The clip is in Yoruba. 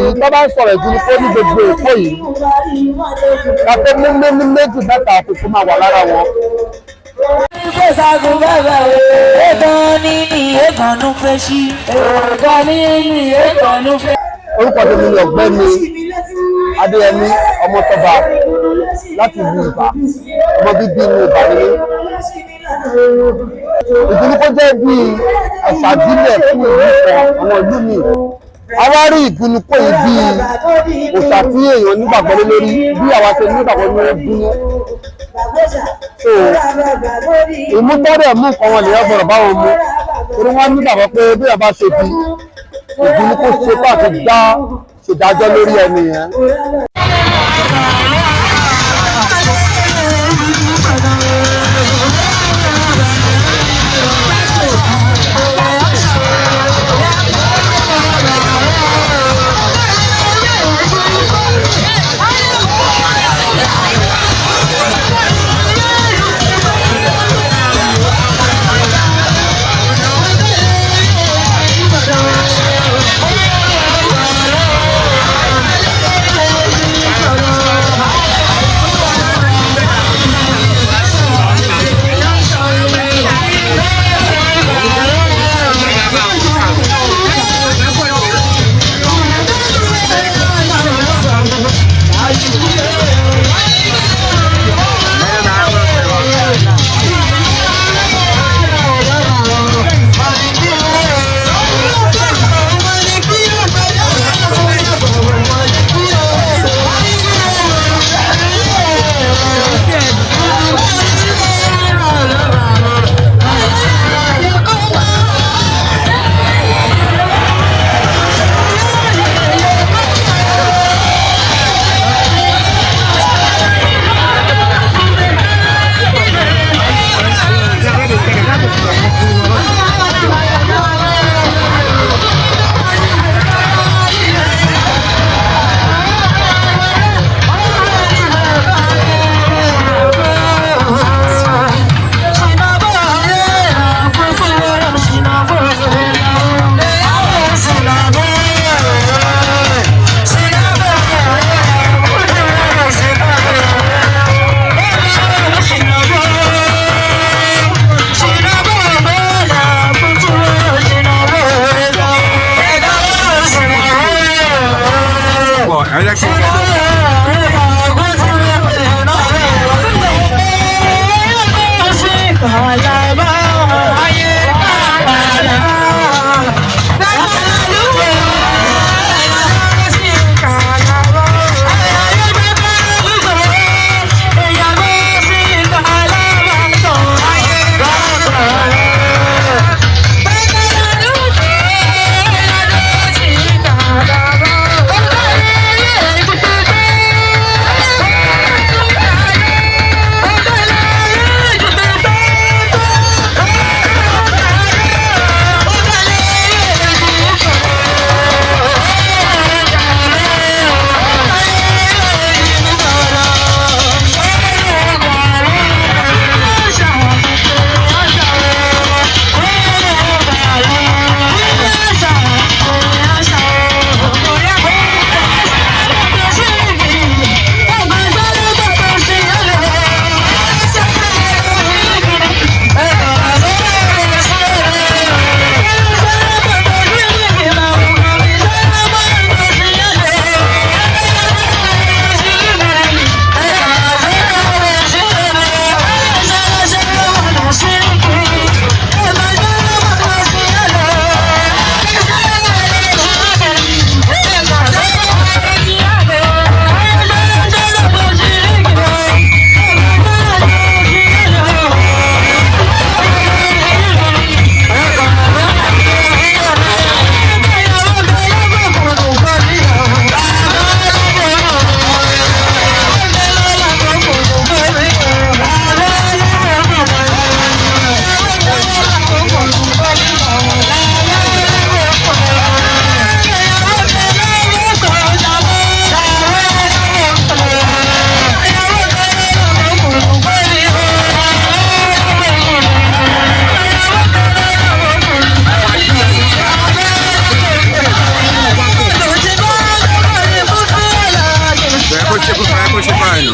yìí, tó bá ń sọ̀rọ̀ Ìgúnnukó ní gbogbo Èkó yìí, ká tó mú méní méjì mẹ́ta, àkókò máa wà lára wọn. Gbèsàgùn bàbá o. Ègàn ní ní ègànnú fẹ́ sí. Ègàn ní ní ègànnú fẹ́. Orúkọ tèmi ni Ọ̀gbẹ́ni Adéyẹmí Ọmọtọ́ba láti ìlú Ìbà. Ọmọ bíbí inú Ìbà ni mí. Ìgúnnukó jẹ́ bí àṣà ìbílẹ̀ fún ìlú kan, àwọn ìlú míì. A wá rí Ìgúnnukó yìí bí òòṣà tí èèyàn nígbàgbọ́ lé lórí, bí àwa ṣe nígbàgbọ́ ní Gúnú. So ìmútọ́rẹ̀ mú nǹkan wọn lèèyàn gbọ́dọ̀ bá wọn mú, torí wọ́n nígbàgbọ́ pé bí èèyàn bá ṣe bí, Ìgúnnukó ṣe tó àti dá ṣèdájọ́ lórí ẹni yẹn. Kò fẹ́ kó ṣe báyìí nù.